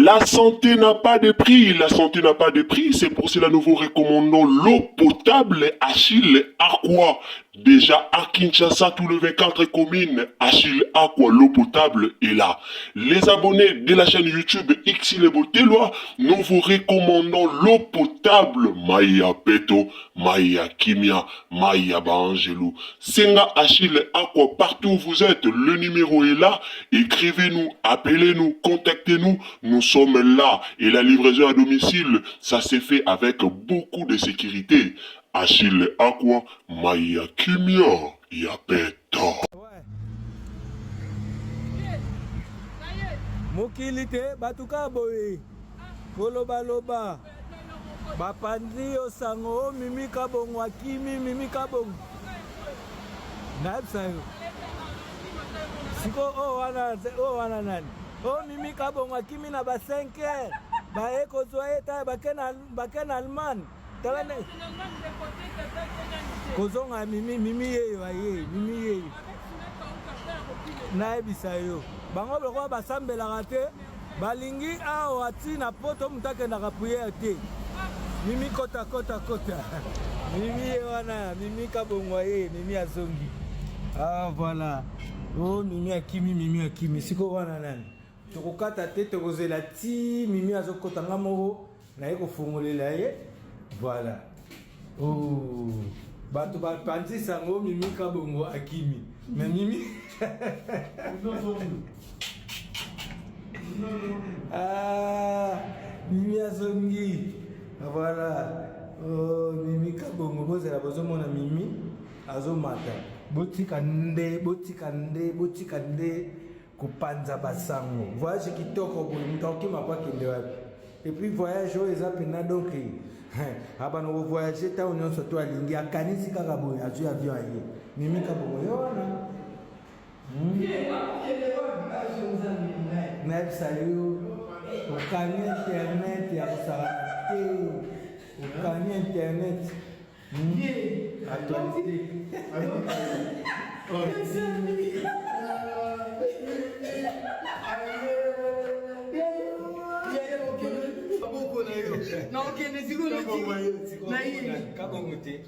La santé n'a pas de prix, la santé n'a pas de prix, c'est pour cela nous vous recommandons l'eau potable Achille Aqua. Déjà à Kinshasa, tous les 24 communes, Achille Aqua, l'eau potable est là. Les abonnés de la chaîne YouTube Xile Botelwa, nous vous recommandons l'eau potable Maya Peto, Maya Kimia, Maya Baangelou. Senga Achille Aqua, partout où vous êtes, le numéro est là. Écrivez-nous, appelez-nous, contactez-nous. Nous sommes là. Et la livraison à domicile, ça s'est fait avec beaucoup de sécurité. Achille Aqua, Maya Kimia, Yapeto. Mokili te bato kaka boye kolobaloba bapanzi yo sango o mimi kabongo akimi mimi kabongo nayebisa yo sikoyo oyo wana oyo wana nani o mimi kabongo akimi na ba 5 heures baye kozwa ye ta bake na bake na Allemagne tala nde kozonga ya mimi mimi yeyo aye mimi yeyo nayebisa yo bango lokola basambelaka te balingi awa ti na poto moto akendaka priere te mimi kota kota kota mimi ye wana mimi kabongo ye mimi azongi ah voilà o oh, mimi akimi mimi akimi sikoyo wana nani tokokata te tokozela ti mimi azokota nga moko naye kofongolela ye voilà oh. bato bapanzi sango mimi kabongo akimi me mimi ah, mimi azongi voilà oh, mimi kabongo bozela bozomona mimi azomata botika nde botika nde botika nde kopanza basango voyage kitoko boye moto akokima po akende wapi epuis voyage oyo eza mpena donk abana kovoyage ntango nyonso to alingi akanisi kaka boye azwi avion aye mimi kabongo yo wana hmm? nayebisa yo okangi internet ya kosakana te okangi internet Actualité. Nakokende sikoyo na ye kabongo te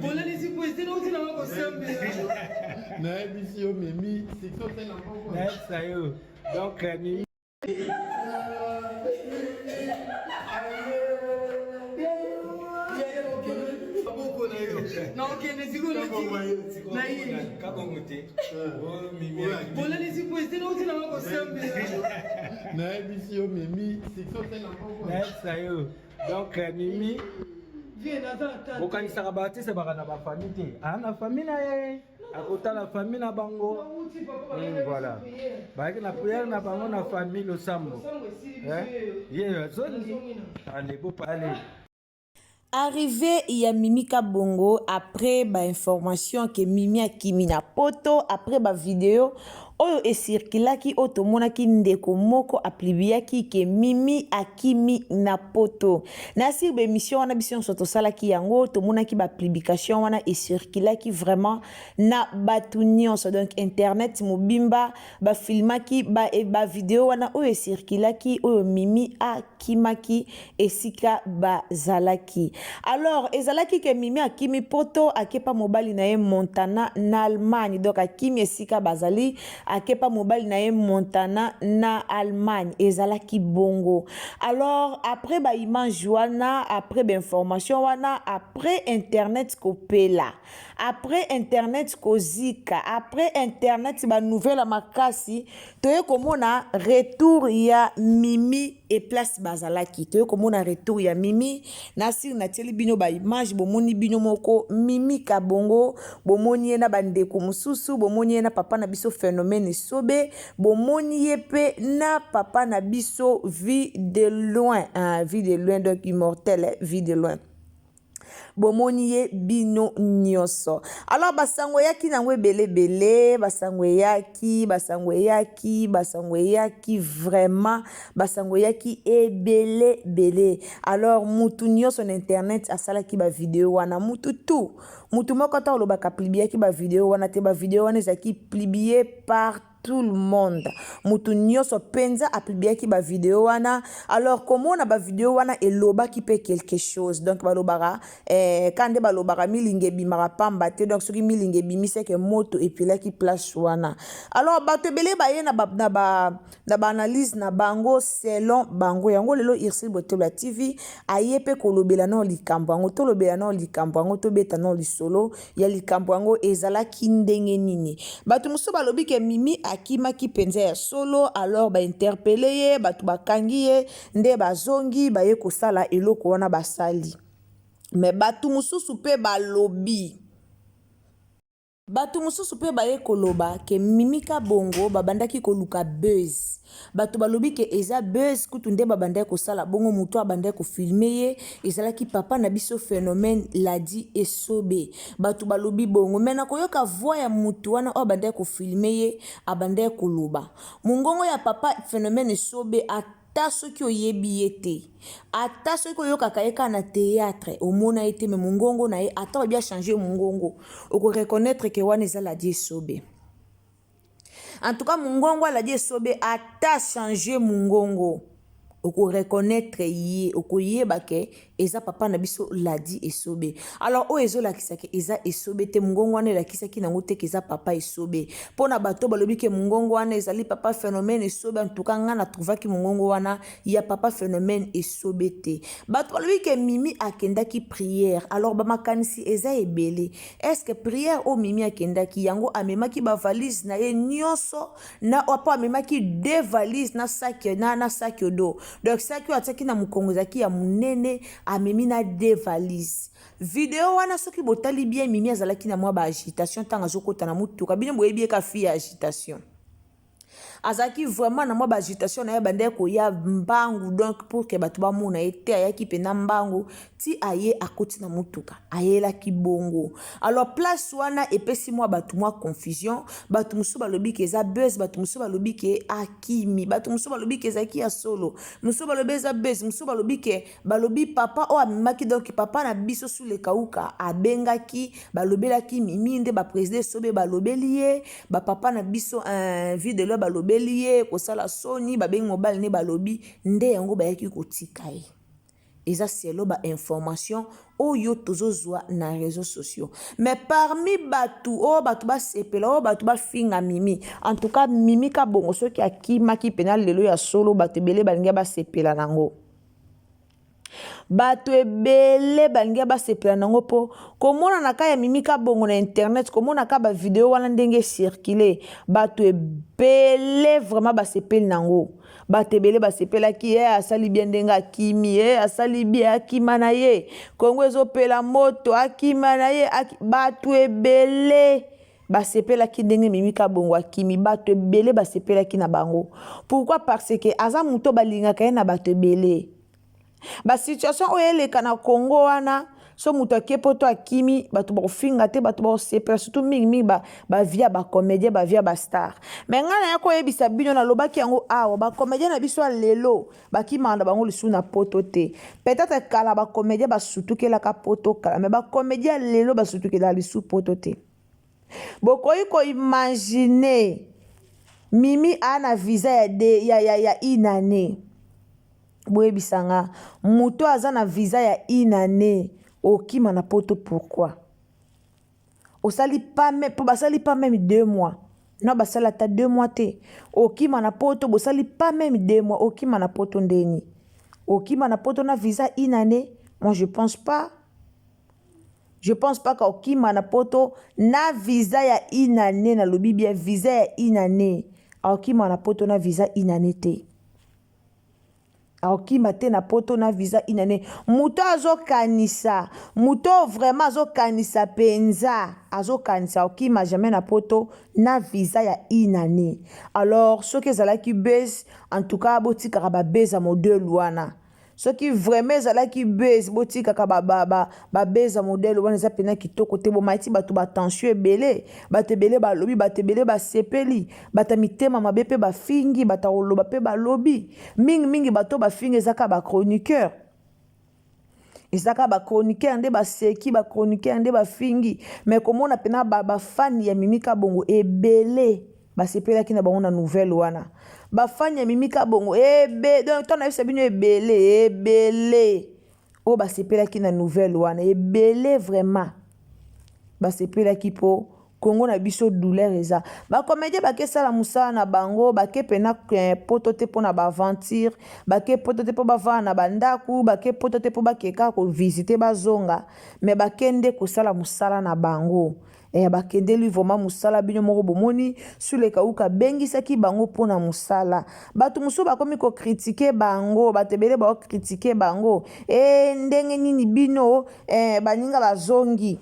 bolalisi po ete nauti nanga kosambela nayebisi yo mimi nayebisa yo donc mimi Nakokende sikoyo na ye kabongo te bolalisi po ete nauti nanga kosambela nayebisi yo mimi nayebisa yo donc mimi bokanisaka baartiste baka na bafamille te aa na famille na ye akotala famille na bango hmm, voilà bayaki na prière na bango na famille losambo eh? ye azongi ale bopa ale Arrivée ya Mimi Kabongo après ba information que Mimi akimi na poto après ba video oyo ecirculaki oyo tomonaki ndeko moko aplibiaki ke Mimi akimi na poto na sur ba émission wana biso nyonso tosalaki yango tomonaki ba publication wana ecirculaki vraiment na bato nyonso donc internet mobimba bafilmaki ba, ba video wana oyo ecirculaki oyo Mimi akimaki esika bazalaki alors ezalaki ke Mimi akimi poto akepa mobali na ye Montana na Allemagne donc akimi esika bazali akepa mobali na ye Montana na Allemagne ezalaki bongo alors après ba image wana après ba information wana après internet kopela après internet kozika après internet ba nouvelle ya makasi toye komona retour ya Mimi e place bazalaki toye komona retour ya Mimi na sir natieli bino ba image bomoni bino moko Mimi Kabongo bomoni ye na bandeko mosusu bomoni ye na papa na biso phénomène Esobe bomoni ye pe na papa na biso vie de loin hein, vie de loin donc immortel eh, vie de loin bomoni ye bino nyonso alors basango eyaki nango ebele ebele basango eyaki basango eyaki basango eyaki vraiment basango eyaki ebele ebele alors mutu nyonso na internet asalaki bavideo wana mutu tout mutu moko ata olobaka publiaki bavideo wana te bavideo wana ezalaki publie partout. tout le monde mutu nyonso mpenza apubliaki bavideo wana. Alors komona bavideo wana elobaki mpe quelque chose. Donc balobaka eh, ka nde balobaka milinga ebimaka pamba te. Donc soki milinga ebimi, seke moto epelaki place wana. Alors bato ebele baye na ba, na ba, na baanalyse na bango selon bango. Yango lelo Ursule Botola TV aye mpe kolobela nao likambo yango, tolobela nao likambo yango, tobeta nao lisolo ya likambo yango ezalaki ndenge nini. Bato mosusu balobi ke Mimi akimaki mpenza ya solo, alors bainterpeller ye, bato bakangi ye, nde bazongi baye kosala eloko wana basali. Me bato mosusu mpe balobi, bato mosusu mpe baye koloba ke Mimi Kabongo babandaki koluka buzz. Bato balobi ke eza buzz kutu nde babandaki kosala bongo. Moto abandaki kofilmer ye ezalaki papa na biso Phénomène Ladi Esobe. Bato balobi bongo, me na koyoka voix ya motu wana oyo abandaki kofilmer ye, abandaki koloba mongongo ya papa Phénomène Esobe, ata soki oyebi ye te, ata soki oyokaka ye kaka na théâtre, omona ye te, me mongongo na ye, ata oyebi achanger mongongo, okoreconnaître ke wana eza Ladi Esobe. En tout cas, mongongo Aladi Esobe, ata changer mongongo, okoreconnaître ye, okoyeba ke eza papa na biso Ladi Esobe. Alors oyo ezolakisa ke eza Esobe te, mongongo wana elakisaki nango te ke eza papa Esobe. Mpo na bato balobi ke mongongo wana ezali papa Phénomène Esobe, en tout cas ngai natrouvaki mongongo wana ya papa Phénomène Esobe te. Bato balobi ke Mimi akendaki prière. Alors bamakanisi eza ebele. Est ce que prière oyo Mimi akendaki yango, amemaki bavalise na ye nyonso na po amemaki deux valises na sac na sac à dos? Donc sac oyo atiaki na mokongo ezalaki ya monene, amemi na deux valises. Video wana, soki botali bien, Mimi azalaki na mwa baagitation ntango azokota na motuka. Bino boyebi ye ka fille ya agitation, azalaki vraiment na mwa baagitation na ye, bandaki koya mbangu, donc pour ke bato bamona ye te, ayaki mpenza mbangu ti aye akoti na motuka, ayelaki bongo. Alors place wana epesi mwa bato mwa confusion. Bato mosusu balobi ke eza buzz, bato mosusu balobi ke akimi, bato mosusu balobi ke ezalaki ya solo, mosusu balobi eza buzz, mosusu balobi ke balobi papa oyo amemaki, donc papa na biso Sule Kauka abengaki, balobelaki Mimi, nde baprésident Esobe balobeli ye, bapapa na biso Vie de Loi balobeli ye kosala soni, babengi mobali nde balobi nde yango bayaki kotika ye. Eza selon bainformation oyo tozozwa na réseaux sociaux. Mais parmi bato oyo bato basepela, oyo bato bafinga Mimi, en tout cas Mimi Kabongo soki akimaki mpena lelo ya solo, bato ebele balingi basepela nango, bato ebele balingi basepela nango, mpo komona na ka ya Mimi Kabongo na internet, komona ka bavideo wana ndenge ecirculer, bato ebele vraiment basepeli nango. Bato ebele basepelaki ye, asali bien ndenge akimi ye, asali bien, akima na ye, Kongo ezopela moto, akima na ye. Bato ebele basepelaki ndenge Mimi Kabongo akimi. Bato ebele basepelaki na bango. Pourquoi? Parce que aza moto balingaka ye na bato ebele. Basituation oyo eleka na Congo wana, so moto ake poto akimi, bato bakofinga te, bato bakosepela, surtout mingimingi bavie ya bacomédien, bavie ya bastar. Me ngai naya koyebisa bino, nalobaki yango awa, bacomédien na biso ya lelo bakimaka na bango lisusu na poto te. Peut-être kala bacomédien basutukelaka poto kala, me bacomédien ya lelo basutukelaka lisusu poto te. Bokoki koimaginer Mimi aa na visa ya, de, ya, ya, ya une année. Boyebisa nga, moto aza na visa ya une année, okima na poto pourquoi? Osali pas même, po basali pas même 2 mois no, basali ata 2 mois te, okima na poto. Bosali pas même 2 mois, okima na poto ndeni? Okima na poto na visa une année? Moi je pense pas, je pense pas ka okima na poto na visa ya une année. Nalobi bien, visa ya une année, aokima na poto na visa une année te, aokima te na poto na visa une année. Moto azokanisa, moto vraiment azokanisa mpenza, azokanisa okima jamais na poto na visa ya une année. Alors soki ezalaki buzz, en tout cas botikaka babuzz ya modèle wana. Soki vraiment ezalaki buzz, botikaka babuzz ya modèle wana, eza mpena kitoko te. Bomati bato batension ebele, bato ebele balobi, bato ebele basepeli, bato ya mitema mabe mpe bafingi, bato ya koloba mpe balobi. Mingimingi bato bafingi eza kaka bachroniqueur, eza kaka bachroniqueur nde baseki, bachroniqueur nde bafingi. Me komona mpena bafani ya Mimi Kabongo ebele. Basepelaki na bango na nouvelle wana. Ba fan ya Mimi Kabongo ebe donc tango nayebisa bino ebele ebele oyo basepelaki na nouvelle wana ebele vraiment basepelaki po Congo na biso douleur eza. Ba comedien bake sala musala na bango bake pena eh, poto te pona ba aventure bake poto te po bavanda na ba ndaku bake poto te po bake kaka ko visiter bazonga mais bake nde kosala musala na bango. Eh, bakendeli vraiment musala bino moko bomoni sule kauka abengisaki bango mpo na musala bato mosusu bakomi ko critiquer bango bato ebele bao critiquer bango e ndenge nini bino eh, baninga bazongi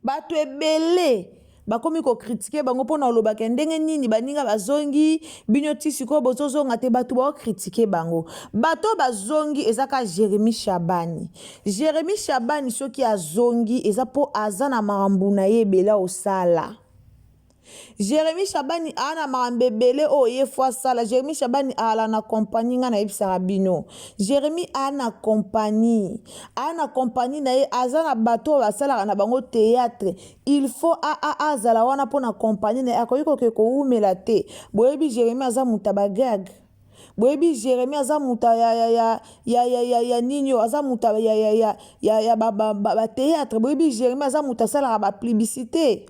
bato ebele bakomi ko critiquer bango mpo na olobaka ndenge nini baninga bazongi bino ti sikoyo bozozonga te bato bao critiquer bango bato bazongi eza ka Jeremy Shabani Jeremy Shabani soki azongi eza mpo aza na makambo na ye ebele osala Jeremy Shabani aa na makambo ebele oyo ye fo asala Jeremy Shabani ala na compagnie ngai nayebisaka bino Jeremy aa na compagnie aa na compagnie na ye aza na bato oyo basalaka na bango théâtre il faut a, a, azala wana mpo na compagnie na ye akoki koke kowumela te boyebi Jeremy aza moto ya bagag boyebi Jeremy aza moto ya, ya, ya, ya, ya, ya, ya nini oyo aza moto ya, ya, ya, ya, ya ba, ba, ba, ba théâtre boyebi Jeremy aza moto asalaka ba publicité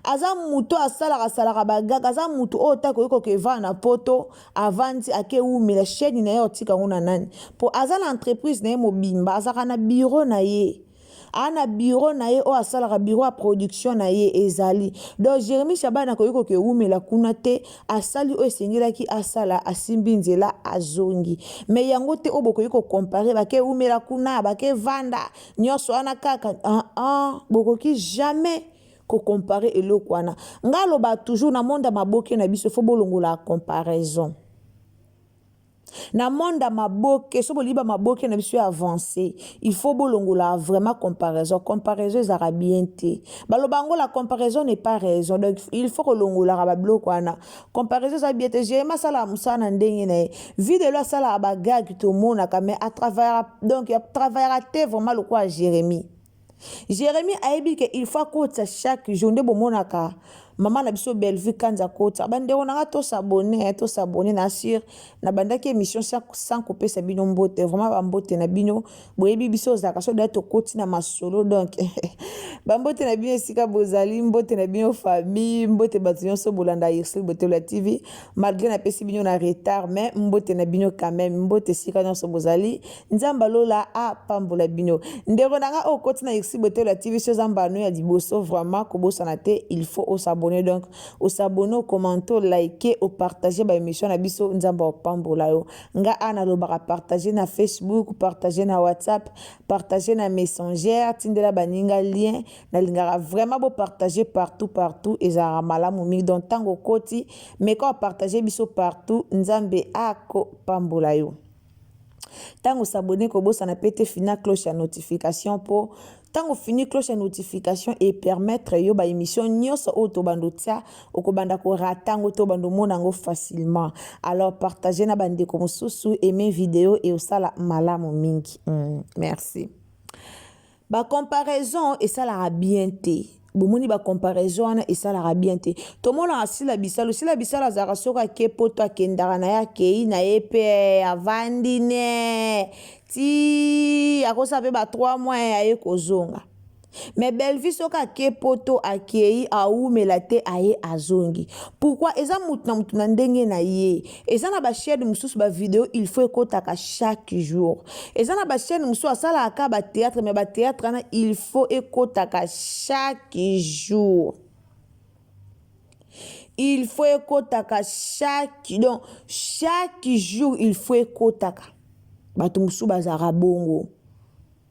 aza moto asalaka salaka bagag aza moto oyo ta koki kokeva na poto avandi ake wumela chaîne na ye otika yango na nani mpo aza na entreprise na ye mobimba azalaka na bureau na ye aa na bureau na ye oyo asalaka bureau ya production na ye ezali donc Jérémie Shabani akoki koke wumela kuna te asali oyo esengelaki asala asimbi nzela azongi mais yango te oyo bokoki kocomparer bake wumela kuna bake vanda nyonso wana kaka ah, ah, bokoki jamais kocomparer eloko wana nga aloba toujours na monde ya maboke na biso fo bolongola comparaison na monde ya maboke so bolingi bamaboke na biso ya avance il faut bolongola vraiment comparaison comparaison ezalaka bien te baloba yango la comparaison n'est pas raison donc il faut kolongolaka babiloko wana comparaison eza bien te Jérémie asalaka mosala na ndenge na ye videlo asalaka bagag tomonaka mais atravaillaka donc atravaillaka te vraiment lokola Jérémie Jérémie ayebi ke il faut akotisa chaque jour nde bomonaka mama na biso Bellevue Kanza akotisa bandeko na nga tos'abonner tos'abonner na sur nabandaki émission sans kopesa bino mbote vraiment bambote na bino boyebi biso ozalaka so daya tokoti na masolo donc bambote na bino esika bozali mbote na bino famille mbote bato nyonso bolanda Ursule Botelo ya TV malgré napesi bino na retard mais mbote na bino quand même mbote esika nyonso bozali nzambe alola apambola bino ndeko na nga oyo okoti na Ursule Botelo ya TV so eza mbano ya liboso vraiment kobosana te il faut os'abonner donc os'abonner ocommenter olike opartager baémission na biso nzambe apambola yo nga a nalobaka partage na Facebook partage na WhatsApp partage na Messenger tindela baninga lien nalingaka vraiment bopartager partout partout ezalaka malamu mingi donc ntango okoti meka opartager biso partout nzambe akopambola yo ntango os'abonner kobosana pe te fina cloche ya notification mpo ntango fini cloche ya notification epermettre yo baémission nyonso oyo tobanda otia okobanda korater yango to obanda omona yango facilement alors partage na bandeko mosusu aime video e osala malamu mingi merci bacomparaison esalaka bien te bomoni bacomparaison wana esalaka bien te tomonaka sila bisalo sila bisalo azalaka soki ake poto akendaka na ye akei na ye mpe avandi ne ti akosala mpe ba 3 mois aye kozonga mais Bellevue soki ake poto akei awumela te aye azongi pourquoi eza mutu na mutu na ndenge na ye eza na bachaîne mosusu bavideo il faut ekotaka chaque jour eza na bachaîne mosusu asalaka ka bathéâtre mais bathéâtre wana il faut ekotaka chaque jour il faut ekotaka chaque donc chaque jour il faut ekotaka bato mosusu bazalaka bongo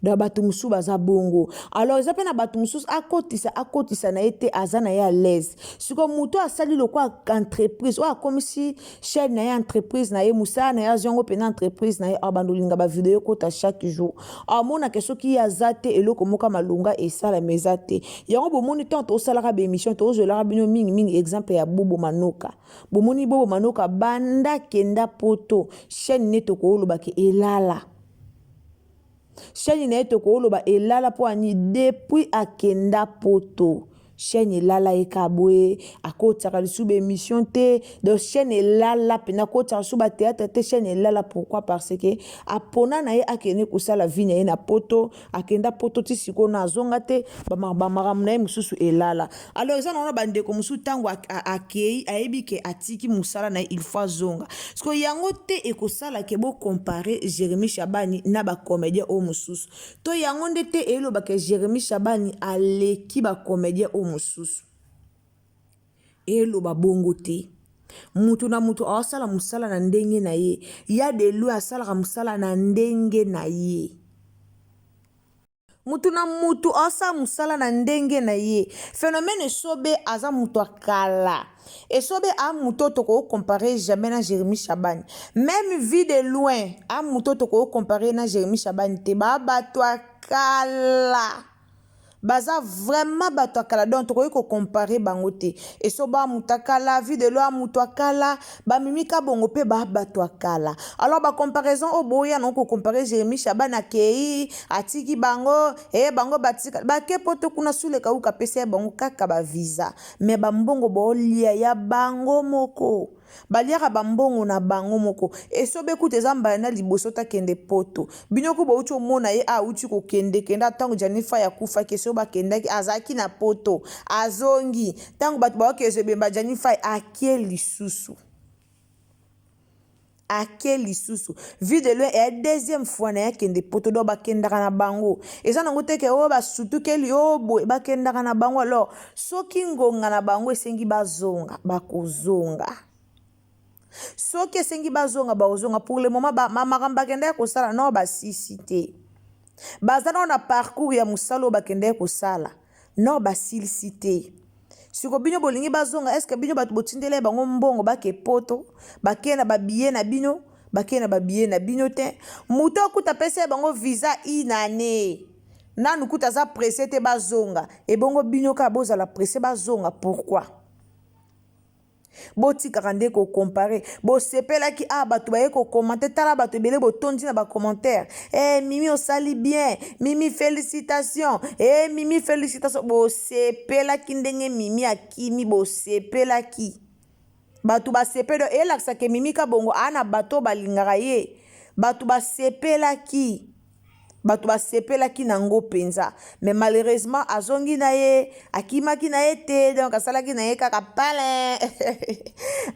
donc bato mosusu baza bongo alors eza mpe na bato mosusu akotisa akotisa na ye te aza na ye à l'aise sikoyo moto asali lokwa entreprise oyo akomisi chaîne na ye entreprise na ye mosala na ye azwi yango mpena entreprise na ye abanda olinga bavideo ekota chaque jour amonaka soki ye aza te eloko moko malonga esalama eza te yango bomoni ntango tosalaka baémission tozwelaka bino mingimingi exemple ya bobo manoka bomoni bobo manoka banda kenda poto chaîne ne tokoolobaki elala chaîne na ye tokoloba elala mpo ani depuis akenda poto. Chaîne elala ye kaka boye, akotisaka lisusu ba emission te, donc chaîne elala pena, akotisaka lisusu ba theatre te, chaîne elala pourquoi? Parce que apona na ye akende kosala vie na ye na poto, akenda poto ti sikoyo na azonga te, ba makambo na ye mosusu elala. Alors eza na wana ba ndeko mosusu tango akei ayebi ke atiki mosala na ye il faut azonga. Sikoyo yango te ekosala ke bo comparer Jeremie Shabani na ba comediens oyo mosusu. To yango nde te eloba ke Jeremie Shabani aleki ba comediens oyo mosusu. Eloba bongo te. Mutu na mutu aosala musala na ndenge na ye. Ya de loin asalaka musala na ndenge na ye. Mutu na mutu aosala musala na ndenge na ye. Phenomène Esobe aza mutu ya kala. Esobe a mutu oyo toko comparer jamais na Jeremie Shabani. Meme vie de loin a mutu oyo toko comparer na Jeremie Shabani te. Ba bato ya kala. Baza vraiment bato ya kala donc tokoki ko comparer bango te. Esobe a mutu ya kala, vie de loin a mutu ya kala, ba Mimi Kabongo pe ba bato ya kala. Alors ba comparaison oyo boya na ko comparer Jeremie Shabani akeyi atiki bango, eh bango batika bake poto kuna sous le kauka apesa ye bango kaka ba visa. Mais ba mbongo bolia ya bango moko. Baliaka ba mbongo na bango moko. Esobe kutu eza mbala na liboso te akende poto. Bino ku bowuti omona ye awuti kokende kenda tango Djanny Fayi akufaki esobe akendaki azalaki na poto azongi tango batu baokezwa ebembe ya Djanny Fayi ake lisusu. Ake lisusu. Vue de loin eya deuxième fois naye akende poto donc bakendaka na bango. Eza nango te ke oh basutukeli oh boye bakendaka na bango alors soki ngonga na bango esengi bazonga bakozonga. Soki esengi bazonga bakozonga pour le moment ba makambo bakendaki kosala nao basisi te. Baza nao na parcours ya mosala oyo bakendaki kosala. Nao basilisi te. Siko bino bolingi bazonga est ce que bino batu botindela bango mbongo bake poto bake na ba billet na bino bake na ba billet na bino te moto akuta apesa bango visa une année nanu kuta aza presse te bazonga ebongo bino kaka bozala presse bazonga pourquoi Botikaka nde ko comparer. Bosepelaki ah batu baye ko commenter tala batu ebele botondi na ba commentaire. Eh Mimi osali bien. Mimi felicitations. Eh Mimi felicitations. Bosepelaki ndenge Mimi akimi bosepelaki. Batu basepeli elakisa ke Mimi Kabongo a na bato balingaka ye. Batu basepelaki. Bato basepelaki na ngo penza mais malheureusement azongi na ye akimaki na ye te donc asalaki na ye kaka palin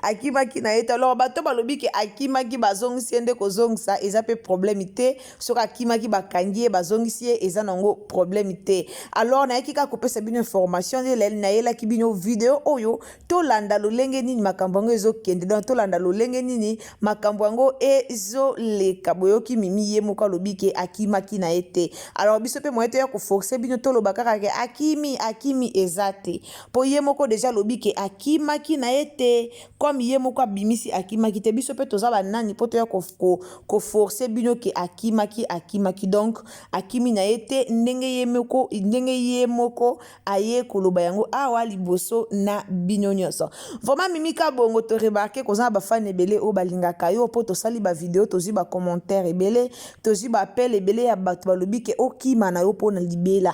akimaki na ye te alors bato balobi ke akimaki bazongisi ye nde kozongisa eza pe problème te soki akimaki bakangi ye bazongisi ye eza nango problème te alors nayaki kaka kopesa bino information nde nayelaki bino video oyo Tolanda lolenge nini makambo yango ezo kende donc tolanda lolenge nini makambo yango ezo leka boyoki mimi ye moko alobi ke akimaki na ye te alors biso pe moyen toya ko forcer bino toloba kaka ke akimi akimi eza te po ye moko deja alobi ke akimaki na ye te comme ye moko abimisi akimaki te biso pe toza ba nani po toya ko, ko, ko forcer bino ke akimaki akimaki donc akimi na ye te ndenge ye moko ndenge ye moko aye koloba yango awa liboso na bino nyonso. Vraiment Mimi Kabongo to remarquer koza na ba fan ebele oyo balingaka yo po tosali ba video tozwi ba commentaire ebele tozwi ba appel ebele ya bato balobi ke okima na yo po na libela.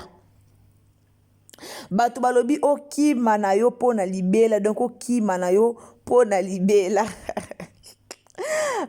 Bato balobi okima na yo po na libela donc okima na yo po na libela.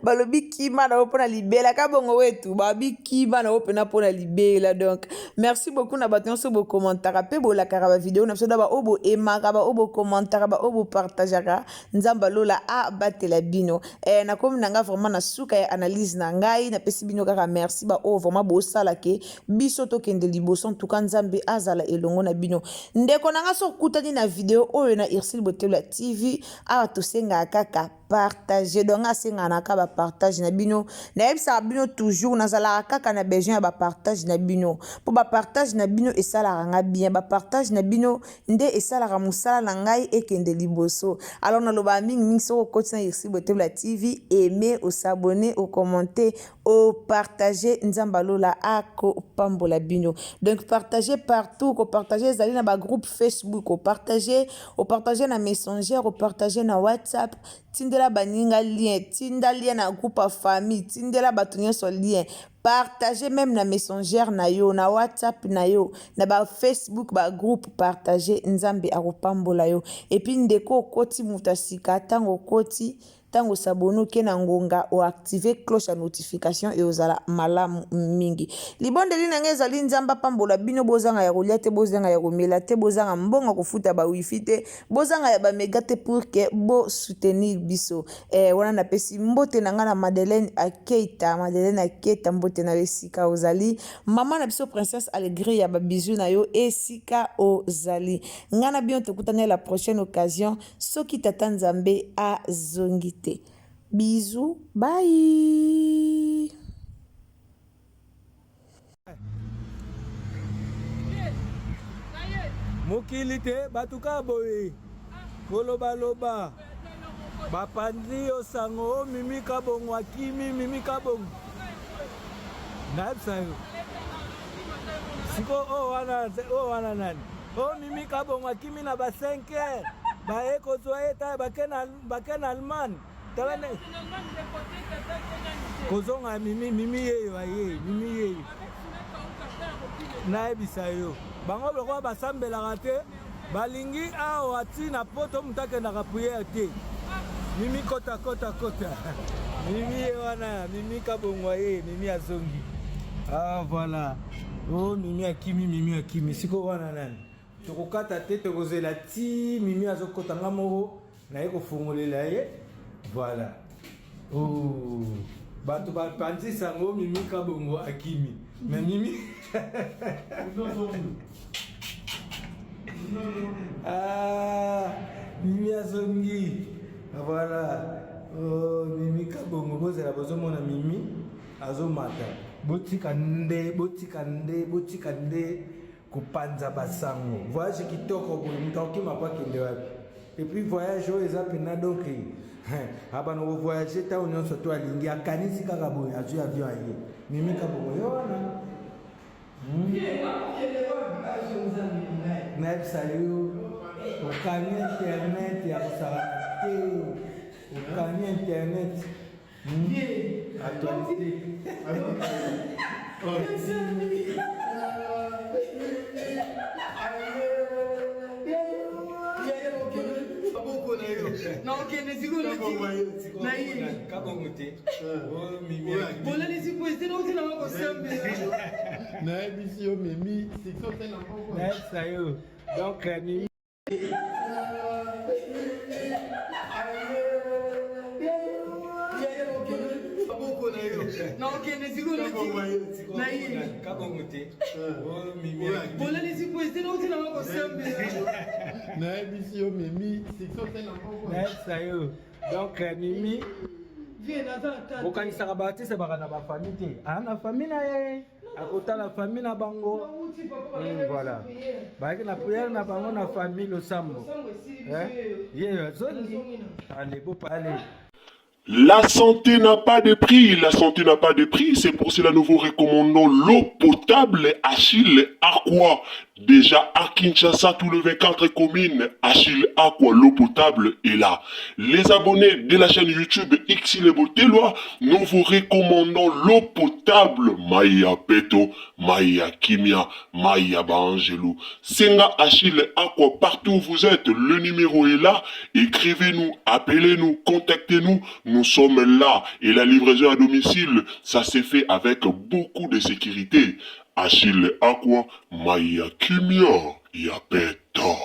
Balobi kima na yo mpo na libela kabongo wetu babi kima na yo mpena mpo na libela donc merci beaucoup na bato nyonso bokommentaka mpe bolakaka bavideo na biso da baoyo boemaka baoyo bokommentaka baoyo bopartageaka nzambe alola abatela bino eh, nakomi na ngai vraiment na suka ya analyse na ngai napesi bino kaka merci baoyo vraiment bosala ke biso tokende liboso ntuka nzambe azala elongo na bino ndeko na ngai so okutani na video oyo na Ursule Botelo ya TV awa tosengaka kaka partage donc nga asengaka na kaka ba partage na bino nayebisaka bino toujours nazalaka kaka na besoin ya ba partage na bino mpo ba partage na bino esalaka nga bien ba partage na bino nde esalaka mosala na ngai ekende liboso alors nalobaka mingi mingi soki okoti na Ursule Botola TV aime osabonne ocommente opartage nzambe alola akopambola bino donc partage partout kopartage ezali na bagroupe facebook opartage opartage na messenger opartage na whatsapp tindela baninga lien tinda lien na groupe ya famille tindela bato nyonso lien. Partage meme na messenger na yo, na WhatsApp na yo, na ba Facebook ba groupe partage Nzambe akopambola yo. Et puis ndeko okoti moto ya sika tango okoti tango s'abonner oke na ngonga o activer cloche ya notification eozala malamu mingi. Libondeli na ngai ezali Nzambe apambola bino bozanga ya kolia te, bozanga ya komela te, bozanga mbongo ya kofuta ba wifi te, bozanga ya ba mega te pour que bo soutenir biso. Eh, wana napesi mbote na ngai na Madeleine Akeita, Madeleine Akeita, mbote na yo esika ozali. Mama na biso Princesse Alegria, ba bisous na yo esika ozali. Ngai na bino tokutani la prochaine occasion soki Tata Nzambe azongi te. Bisous, bye. Mokili te bato kaka boye kolobaloba bapanzi yo sango o oh, mimi kabongo akimi mimi kabongo nayebisa yo siko oyo oh, wana oyo oh, wana nani o oh, mimi kabongo akimi na ba 5 heures baye kozwa ye taya bake na allemagne tala nde kozonga mimi mimi yeyo aye mimi yeyo nayebisa yo bango lokola basambelaka te balingi awa ti na poto moto akendaka priere te mimi kota kota kota mimi ye wana mimi kabongo ye mimi azongi ah voilà o oh, mimi akimi mimi akimi sikoyo wana nani tokokata te tokozela ti mimi azokota nga moko naye kofongolela ye voilà oh. bato bapanzi sango mimi kabongo akimi me mimi ah, mimi azongi voilà oh, mimi kabongo bozela bozomona mimi azomata botika nde botika nde botika nde Kopanza ba sango. Voyage kitoko boye moto akokima po akende wapi? Et puis voyage oyo eza pena donc abana ko voyager ntango nyonso to alingi akanisi kaka boye azwi avion aye. Mimi Kabongo yo wana. Hmm? Nayebisa yo okangi internet ya kosakana te okangi internet Actualité. Nakokende sikoyo na ye kabongo te bolalisi po nauti nanga kosambela nayebisi yo mimi nayebisa yo donc mimi Nakokende sikoyo na ye kabongo te bolalisi po nauti nanga kosambela nayebisi yo mimi nayebisa yo donc mimi bokanisaka baartiste baka na bafamille te aa na famille na ye akotala famille na bango voilà bayaki na prière na bango na famille losambo ye azongi ale bopa ale La santé n'a pas de prix, la santé n'a pas de prix, c'est pour cela nous vous recommandons l'eau potable Achille Aqua. Déjà à Kinshasa, tout le 24 communes, Achille Aqua, l'eau potable est là. Les abonnés de la chaîne YouTube Xile Botelwa, nous vous recommandons l'eau potable Maya Peto, Maya Kimia, Maya Baangelou. Senga Achille Aqua, partout où vous êtes, le numéro est là. Écrivez-nous, appelez-nous, contactez-nous. Nous sommes là. Et la livraison à domicile, ça s'est fait avec beaucoup de sécurité. Achille Aqua, Maya Kimia, Yapeto.